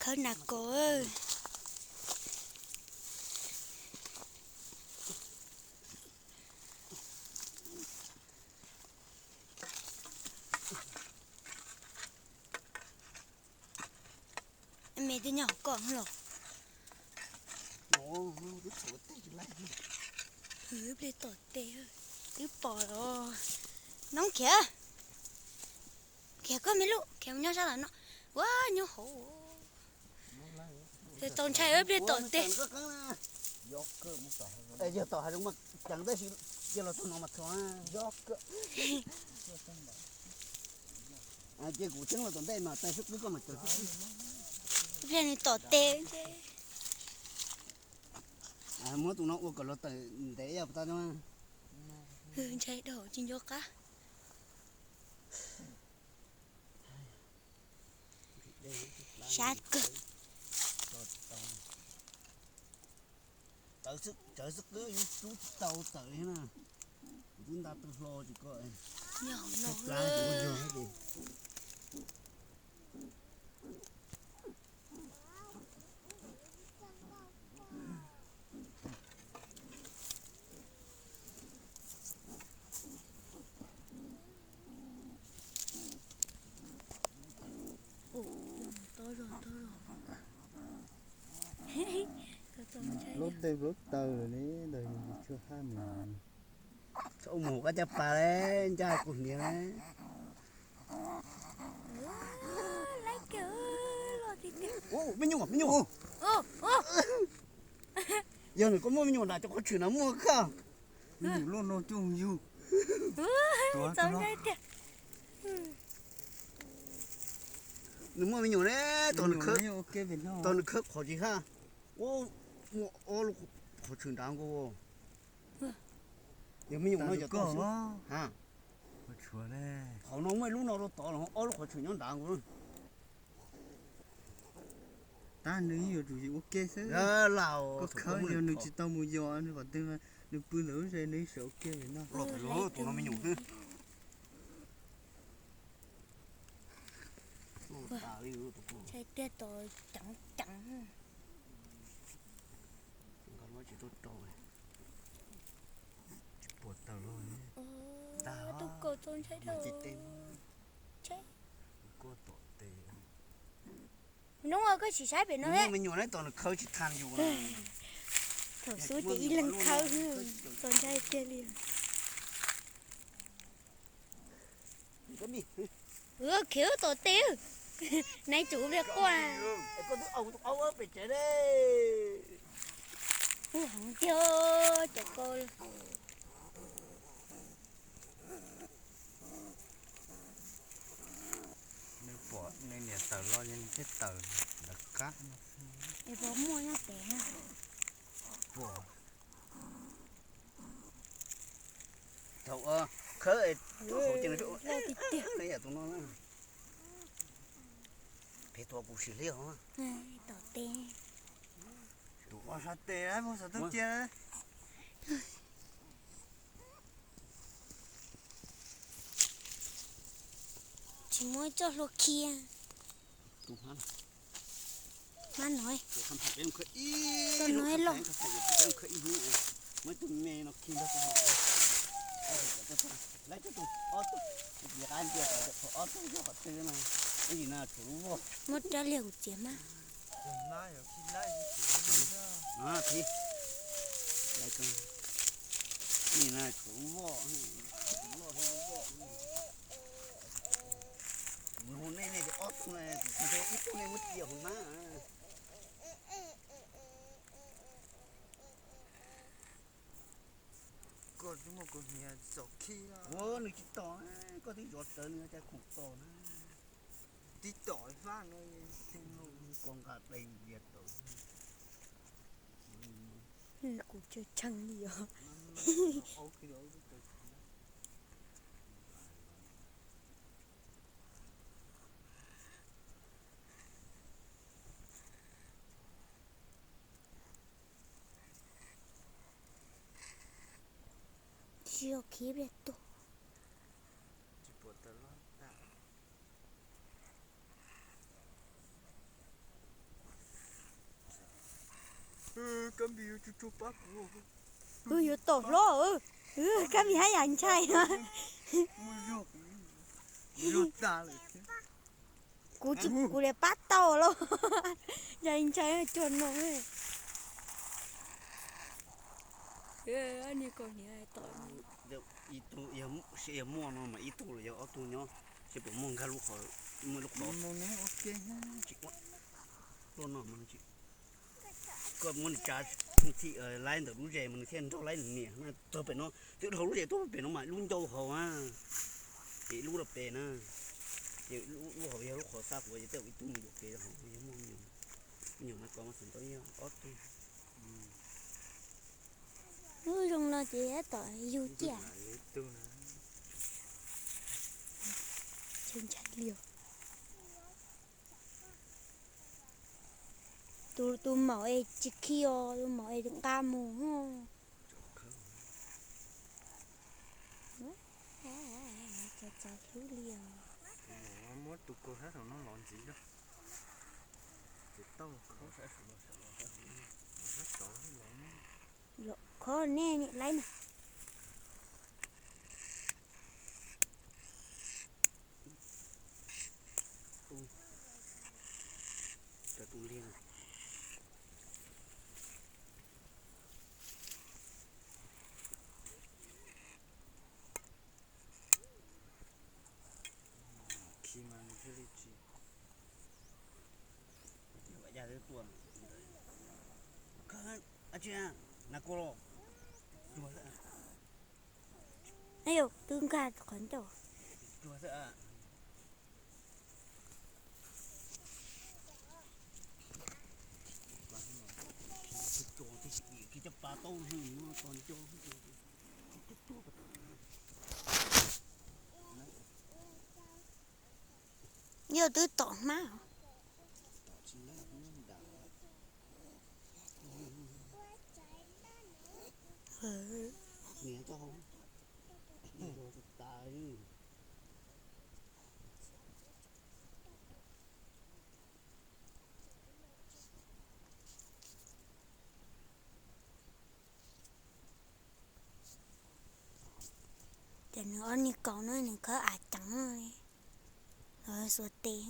Hawv nas kos. Me twb nyob hauv koj los. Wb pliag tom tes, twb pom los. Noob khiav, khiav koj me lub, khiav nyob sab tom no. Ua nyob hauv. Txaus ntshai wb pliag tom tes. Yog tom hav zoov mas ceev tab sis cia los txog no mas txog. Ces kuv tseeb los tom ntej mas tais xub qwb koj mas tawm xub qwb. Pliag nws tom tes. Muab tus no ua kom los tawm ntev yog puas tau no. Ntshai dhau tsis nco qab. Sab kawg. Tsawv xwb qwb yus rub tsis tau tawm li na. Kuv twb nta tw hlo tsis ko. Plaub tes plaub taw lawm ne, ntawd yus tsis tshua haj mus. Txhob mus koj caj pas le, ncaj kuv hniav le. Me nyuam, me nyuam. Yog nws koj muaj me nyuam nram cov qhov tshwm na muaj koj. Me nyuam loj no coj yug. Nws muaj me nyuam ne, tos nws khawb qhov tsis haj. Muaj ob lub qhov tshwm nrad nkaus. Yog me nyuam no yog koj. Qhov no muaj ib lub no rau tod los ob lub qhov tshwm nyob nrad nkaus. Tab nws yuav tsum ua ke xwb. Koj khawb yog nws tsis tau mus yos nws qhov twg, nws pw ntawm lub ze nws sawv ua ke no. Tus no me nyuam xwb. Tiag tos ceev ceev. Tsis puas taws los. Tus kaus txaus ntshai dhau. Koj tom tes. Hnub no koj sim saib pem no me nyuam ne, tos nws khawb tsis tha yus. Thaum xub ces ib leeg khawb, txaus ntshai tiag li. Khiav tom tes, nais tsum pliag quaj. Ub, hov tiag cov ko. Nws pom nws niam tawm los nws thiaj tawm lawv qab. Es puas muaj nyob pem? Pom. Thaum khawb es rub hauv ces nws loj tiag tiag. Yam tus no na. Phem tuaj kuv sim hliab hov. Tom tes. Tus o sab tes muab xov tooj cia. Tsis muaj txoj hlua khi. Hmab no, txoj no loj. Muab tus me no khi nrog tus no. Laib tus ob tug, tus qab ntsia ob tug yog qhov twg no. Ib yim no tshuav lub voj. Muab rab liag kuv txiav mas. Ib yim no tshuav lub voj, loj thiab lub voj. Kuv hu nej, nej tias ob tug na, kuv hu ib tug nej muab cia hauv hmab. Koj twb muaj kuv hniav txaus khib. Ua nws tsis tom, koj twb zov rawv nws cas khoom tom na. Tib tom ib fab no, koj nqa dai vias tawm. Kuv tseem tsheej li os. Tsis yog khiv pliag tuag. Tsis puas taws loj tas. Kuv yuav tom hlob, Kab Npis haj yam ntshai. Kuv tsis, kuv li pab tau lauj. Yog ntshai cuag no. Ib tug, yog muaj no mas ib tug los yog ob tug nyob, seb puas muaj nkag lub qhov, muaj lub qhov. Koj muab nws tsa txhij laib ntawm lub zes mas nws thiaj nrog laib nws niam na. Txog pem no, twb dhau lub zes tuaj pem no mas lub ncauj hauv na, ces lub rau pem na, ces lub hauv yog lub qhov xa quav ces tej zaum ib tug mus yuam kev hauv, yog muaj me nyuam, me nyuam mas kov mas txog ntawd yog ob tug. Lub zoo no ces tab tom yug ciaj. Tus, tus maum es tsis khi os, tus maum es nqa mus. Txaus hlub li os. Muab tus kaus sab saum no los ntxiv lawm. Ces tau khob, khob nej laib na. Khi mas nws thiaj li tsis, Aw, twb nkag qhov ncauj. Yog twb tom hmab. Ces nws ob niag kaus no nws khawb av ceev, los xuas tes.